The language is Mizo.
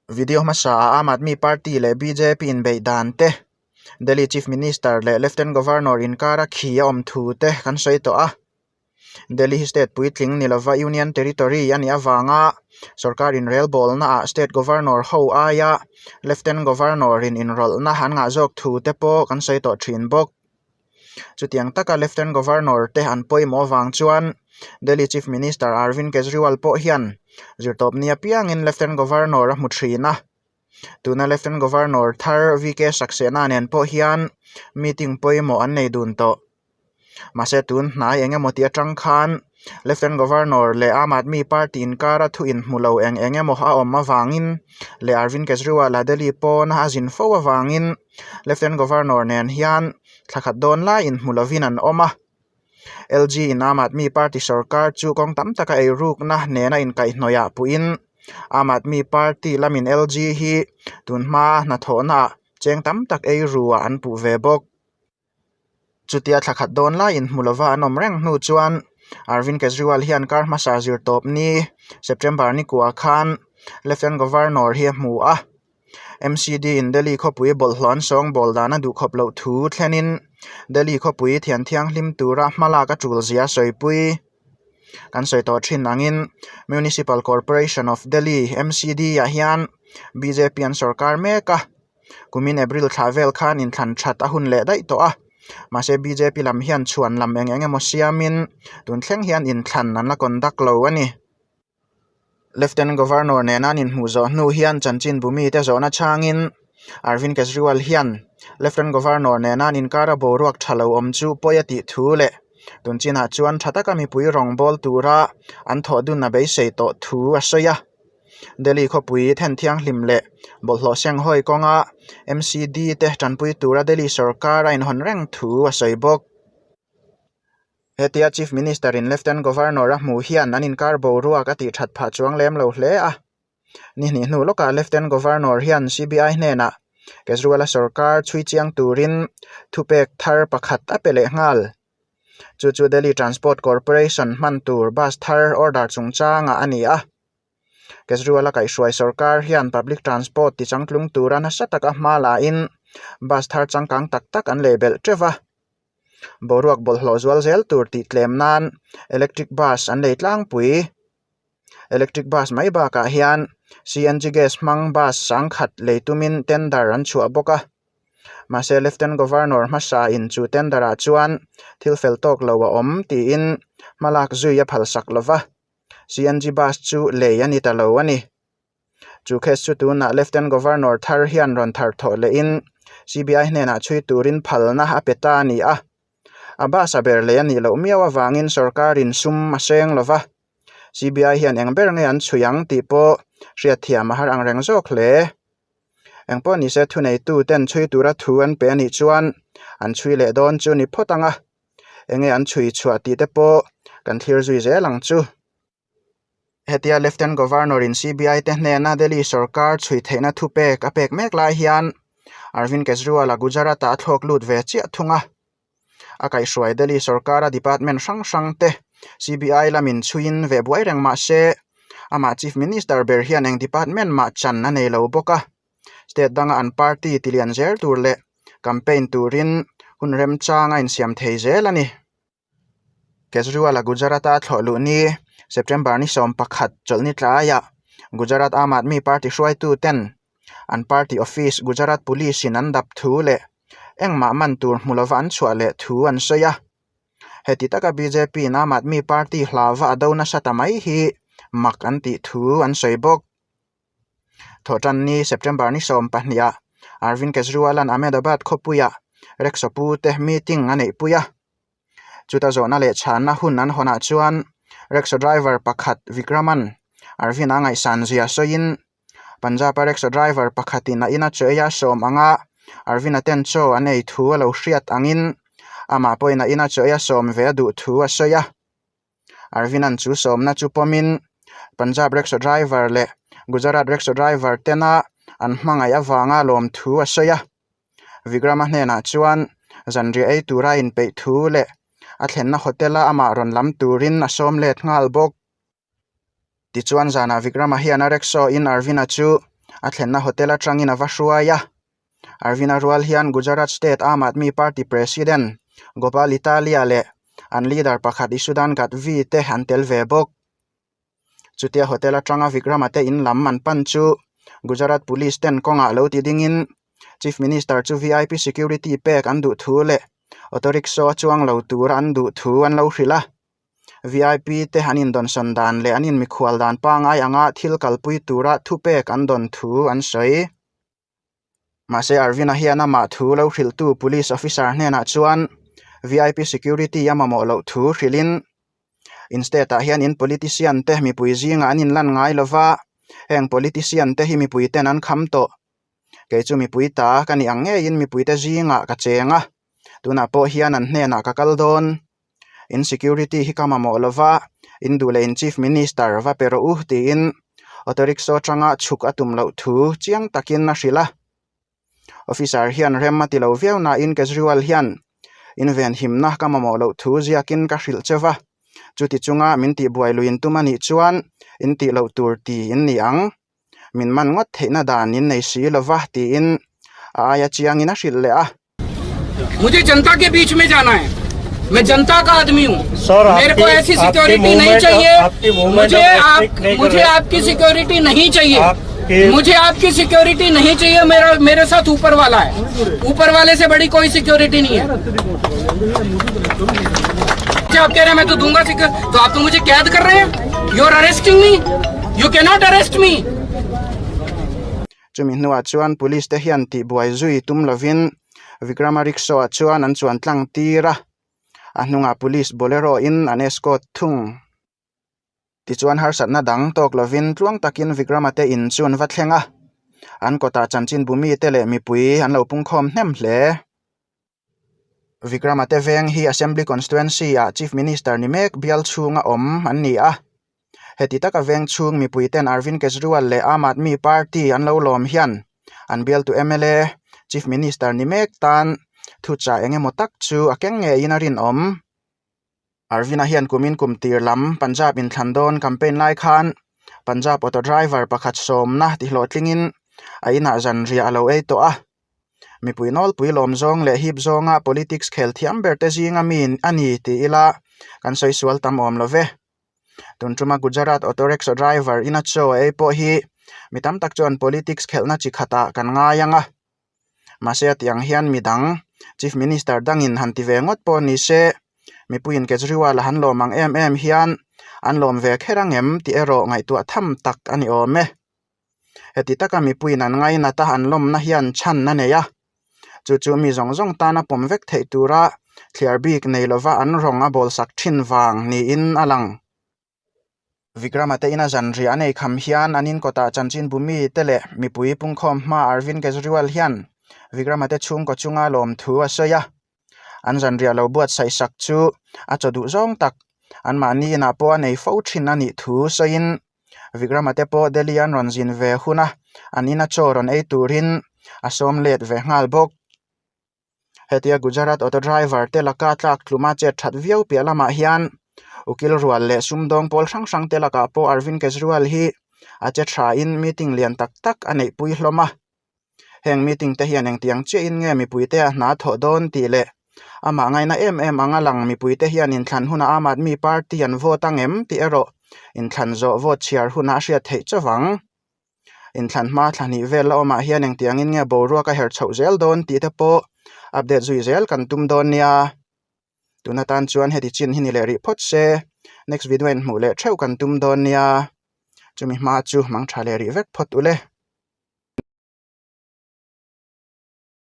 Video hmasa ah Aam Aadmi Party leh bjp inbeih dan te, Delhi Chief Minister leh Lieutenant Governor inkara khi a awm thu te kan sawi tawh a. Delhi hi state puitling ni lova Union Territory a nih avanga sorkar inrelbawlna ah state governor ho aia Lieutenant Governor in inrawlhna an ngah zawk thu te pawh kan sawi tawh thin bawk. Chutiang taka Lieutenant Governor te an pawimawh avang chuan Delhi Chief Minister Arvind Kejriwal pawh hian zirtawpni apiangin Lieutenant Governor a hmu thin a. Tuna Lieutenant Governor thar VK Saxena nen pawh hian meeting pawimawh an nei dun tawh. Mahse tun hnai eng emaw tih atang khan Lieutenant Governor leh Aam Aadmi Party inkara thu inhmu lo eng eng emaw a awm avangin leh Arvind Kejriwal a Delhi pawna a zin fo avangin Lieutenant Governor nen hian thla khat dawn lai inhmu lovin an awm a. LG in Aam Aadmi Party sorkar chu kawng tam taka eirukna nena inkaihhnawih ah puhin Aam Aadmi Party lamin LG hi tunhma hnathawhnaah cheng tam tak eiru ah an puh ve bawk. Chutia thla khat dawn laiin hmu lova an awm reng hnu chuan Arvind Kejriwal hian kar hmasa zir tawp ni September ni kua khan Lieutenant Governor hi a hmu a. MCD in Delhi khawpui bawlhhlawh an sawngbawl dan a duhkhawp loh thu thlenin Delhi khawpui thian thianghlim tura hmalak a tul zia a sawipui. Kan sawi tawh thin angin Municipal Corporation of Delhi, MCD, ah hian bjp an sorkar mek a. Kumin April thla vel khan inthlan that a hun leh daih tawh a, mahse bjp lam hian chhuan lam eng eng emaw siamin tun thleng hian inthlan an la conduct lo a ni. Lieutenant Governor nena an inhmuh zawh hnu hian chanchin bumite zawhna chhangin Arvind Kejriwal hian Lieutenant Governor nena an inkara boruak tha lo awm chu pawi a tih thu leh tun chinah chuan tha taka mipui rawngbâwl tura an thawh dun a beisei tawh thu a sawi a. Delhi khawpui then thianghlim leh bawlhhlawh senghawi kawnga MCD te tanpui tura Delhi sorkar a inhawn reng thu a sawi bawk. Hetia Chief Minister in Lieutenant Governor a hmuh hian an inkar boruak a tih that phah chuang lem lo hle a. Ni hnih hnu lawkah Lieutenant Governor hian CBI hnenah Kejriwal-a sorkar chhui chiang turin thupek thar pakhat a pe leh nghal. Chu chu Delhi Transport Corporation hman tur bus thar order chungchangah a ni a. Kejriwal-a kaihhruai sorkar hian public transport ti changtlung tura nasa taka hma lahin bus thar changkang tak tak an lei belh teuh va. Boruak bawlhhlawh zual zel tur tih tlem nan electric bus an lei tlangpui. Electric bus mai bakah hian CNG gas hmang bus sangkhat lei tumin tender an chhuah bawk a. Mahse Lieutenant Governor hmasa in chu tender ah chuan thil fel tawk lo a awm tiin hmalak zui a phalsak lova, CNG bus chu lei a ni ta lo a ni. Chu case chu tunah Lieutenant Governor thar hian rawn thar thawh lehin CBI hnenah chhui turin phalna a pe ta a ni a. A bus a ber lei a nih loh miau avangin sorkarin sum a seng lova, CBI hian eng ber nge an chhui ang tih pawh hriatthiam a har angreng zawk hle. Eng pawh nise thuneitu ten chhui tura thu an pe a nih chuan an chhui leh dawn chu ni phawt ang a, enge an chhui chhuah tih te pawh kan thlir zui zel ang chu. Hetia Lieutenant Governor in CBI te hnena Delhi sorkar chhui theihna thupek a pek mek lai hian Arvind Kejriwal-a Gujarat-ah a thlawk lut ve chiah thung a. A kaihhruai Delhi sorkara department hrang hrang te CBI lamin chhuiin ve buai reng mah se amah Chief Minister ber hian eng department mah chan a nei lo bawk a. State danga an party tilian zel tur leh campaign turin hun remchang a insiam thei zel a ni. Kejriwal-a Gujarat-a thlawh luh ni September ni 11 chawlhni tlaiah Gujarat Aam Aadmi Party hruaituten an party office Gujarat Police in an dap thu leh engmah man tur hmu lova an chhuah leh thu an sawi a. Heti taka bjp in Aam Aadmi Party hlauva a do nasa ta mai hi mak an tih thu an sawi bawk. Thawhtan ni September ni 12 ah Arvind Kejriwal-a'n Ahmedabad khawpuiah Rickshaw te meeting a neihpui a. Chuta zawhna leh chhanna hun an hawnah chuan rickshaw driver pakhat Vikraman Arvind-a ngaihsan zia sawiin Punjab-a rickshaw driver pakhatin a ina chaw ei a sawm anga Arvind-a ten chaw an ei thu a lo hriat angin amah pawhin a ina chaw ei a sawm ve a duh thu a sawi a. Arvind-a'n chu sawmna chu pawmin Punjab rickshaw driver leh Gujarat rickshaw driver tena an hmangaih avanga lawm thu a sawi a. Vikrama hnenah chuan zanriah ei tura a inpeih thu leh a thlenna hotel-a amah rawn lam turin a sawm let nghal bawk. Tichuan zanah Vikrama hian a rickshaw in Arvind-a chu A thlenna hotel atangin a va hruai a. Arvind-a rual hian Gujarat State Aam Aadmi Party President Gopal Italia leh an leader pakhat Isudan Gadhvi te an tel ve bawk. Chutia hotel atanga Vikrama te in lam an pan chu Gujarat Police ten kawngah lo ti dingin Chief Minister chu vip security pek an duh thu leh auto rickshaw a chuang lo tura an duh thu an lo hrilh a. Vip te an indawnsawn dan leh an inmikhual dan pangngai anga thil kalpui tura thupek an dawn thu an sawi. Mahse Arvind-a hian amah thu lo hrilhtu police officer hnenah chuan vip security a mamawh loh thu hrilhin in state ah hian in politician te mipui zingah an inlan ngai lova heng politician te hi mipui ten an kham tawh kei chu mipui ta ka nih ang ngeiin mipui te zingah ka cheng a tunah pawh hian an hnenah ka kal dawn. In security hi ka mamawh lova, in duh leh in chief minister va pe rawh u tiin auto rickshaw atanga chhuk a tum loh thu chiang takin a hrilh a. Officer hian rem a ti lo viau nain Kejriwal hian in venhimna ka mamawh loh thu ziakin ka hrilh che va, chuti chunga min tihbuai luin tum a nih chuan in tih loh tur ti in ni ang. Min man ngawt theihna dan in nei si lova tiin a aia chiangin a hrilh leh a. मुझे जनता के बीच में जाना है मैं जनता का आदमी हूँ मेरे को ऐसी सिक्योरिटी नहीं चाहिए मुझे आप मुझे आपकी सिक्योरिटी नहीं चाहिए मुझे आपकी सिक्योरिटी नहीं चाहिए मेरा मेरे साथ ऊपर वाला है ऊपर वाले से बड़ी कोई सिक्योरिटी नहीं है आप कह रहे हैं मैं तो दूंगा सिक्योर तो आप तो मुझे कैद कर रहे हैं you are arresting me you can not arrest me Chumi hnuah chuan police te hian tihbuai zui tum lovin Vikrama rickshaw ah chuan an chuan tlang tir a, a hnungah police bolero in an escort thung. Tichuan harsatna dang tawk lovin tluang takin Vikrama te in chu an va thleng a, an kawtah chanchinbu mite leh mipui an lo pungkhawm hnem hle. Vikrama te veng hi Assembly Constituency ah Chief Minister ni mek bial chhunga awm an ni a. Heti taka veng chhung mipui ten Arvind Kejriwal leh Aam Aadmi Party an lo lawm hian an bialtu mla Chief Minister ni mek tan thuchah eng emaw tak chu a keng ngeiin a rinawm. Arvind-a hian kumin kum tir lam Punjab inthlan dawn campaign lai khan Punjab auto driver pakhat sawmna tihlawhtlingin a inah zanriah a lo ei tawh a. Mipui nawlpui lawm zawng leh hip zawnga politics khel thiam ber te zinga mi a ni ti ila kan sawi sual tam awm lo ve. Tun tuma Gujarat auto rickshaw driver ina chaw a ei pawh hi mi tam tak chuan politics khelhna chi khatah kan ngai ang a. Mahse a tih ang hian mi dang Chief Minister dangin han ti ve ngawt pawh ni se, mipuiin Kejriwal a han lawm ang em em hian an lawm ve kher ang em tih erawh ngaihtuah tham tak a ni awm e. Heti taka mipuiin an ngainat a an lawmna hian chhan a nei a, chu chu mi zawng zawng tana pawm vek theih tura thliar bik nei lova an rawng a bawlsak thin vang niin a lang. Vikrama te ina zanriah an ei kham hian an inkawtah chanchinbu mite leh mipui pungkhawm hma Arvind Kejriwal hian Vikrama te chhungkaw chunga lawmthu a sawi a. An zanriah lo buatsaih sak chu a chaw duh zawng tak anmahni inah pawh a nei fo thin a nih thu sawiin Vikrama te pawh Delhi an rawn zin ve hun a, an ina chaw rawn ei turin a sawm let ve nghal bawk. Hetia Gujarat auto driver te laka tlak tluma chet that viau piah lamah hian ukil rual leh sumdawng pawl hrang hrang te lakah pawh Arvind Kejriwal hi a che thain meeting lian tak tak a neihpui hlawm a. Heng meeting te hian engtiang chiahin nge mipuite a hna thawh dawn tih leh amah ngaina em em anga lang mipuite hian inthlan hunah Aam Aadmi Party an vote ang em tih erawh inthlan zawh vote chhiar hunah a hriat theih chauh ang. Inthlan hma thla hnih vel la awmah hian engtiangin nge boruak a herh chhoh zel dawn tih te pawh update zui zel kan tum dawn nia. Tun atan chuan heti chin hi ni leh rih phawt se next video in hmuh leh theuh kan tum dawn nia. Chumi hma chu mang tha leh rih vek phawt ule.